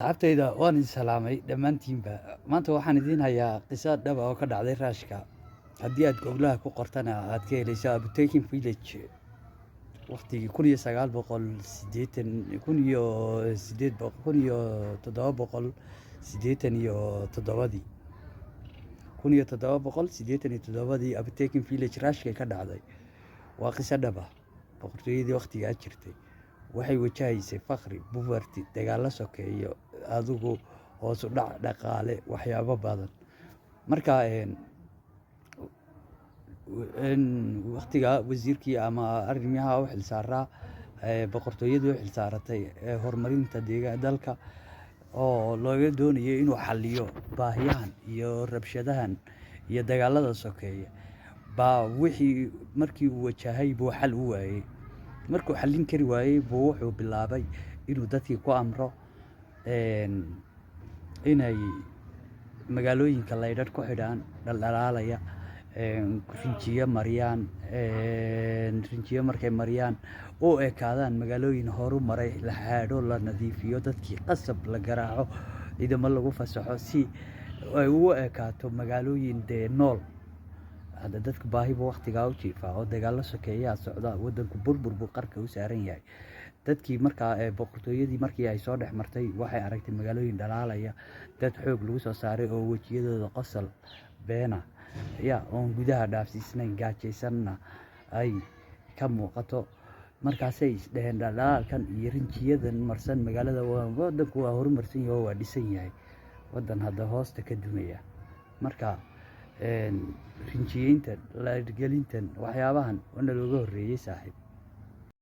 Asxaabtayda, waan idin salaamay dhammaantiinba. Maanta waxaan idiin hayaa qiso dhab ah oo ka dhacday Raashka. Haddii aad Googlaha ku qortana aad ka helayso Abutekin Village, waqtigii 1980, 1800, 1787-dii, 1787-dii, Abutekin Village, Raashkay ka dhacday. Waa qiso dhab ah. Boqortooyadii waqtigaa jirtay waxay wajahaysay faqri, poverty, dagaallo sokeeyo, adigu hoos u dhac dhaqaale, waxyaabo badan. Marka waqtigaa wasiirkii ama arrimaha u xilsaaraa, boqortooyadu u xilsaaratay horumarinta deegaan dalka oo looga doonayay inuu xalliyo baahiyahan iyo rabshadahan iyo dagaalada sokeeye, baa wixii markii uu wajahay buu xal u waayey. Markuu xallin kari waayey buu wuxuu bilaabay inuu dadkii ku amro inay magaalooyinka laydhadh ku xidhaan dhaldhalaalaya, rinjiyo mariyaan. Rinjiyo markay mariyaan, u ekaadaan magaalooyin horu maray, la xaadho, la nadiifiyo, dadkii qasab la garaaco, ciidamo lagu fasaxo si ay ugu ekaato magaalooyin dee nool. Hadda dadku baahibu waqtigaa u jiifaa oo dagaallo sokeeyaa socda, wadanku burbur buu qarka u saaran yahay. Dadkii markaa boqortooyadii markii ay soo dhex martay, waxay aragtay magaalooyin dhalaalaya, dad xoog lagu soo saaray oo wejiyadooda qosol beena ya oon gudaha dhaafsiisnayn, gaajaysanna ay ka muuqato. Markaasay isdheheen, dhaldhalaalkan iyo rinjiyadan marsan magaalada, wadanku waa horumarsan yahay oo waa dhisan yahay, wadan hadda hoosta ka dumaya. Marka rinjiyeyntan, laydhgelintan, waxyaabahan waana looga horreeyey, saaxiib.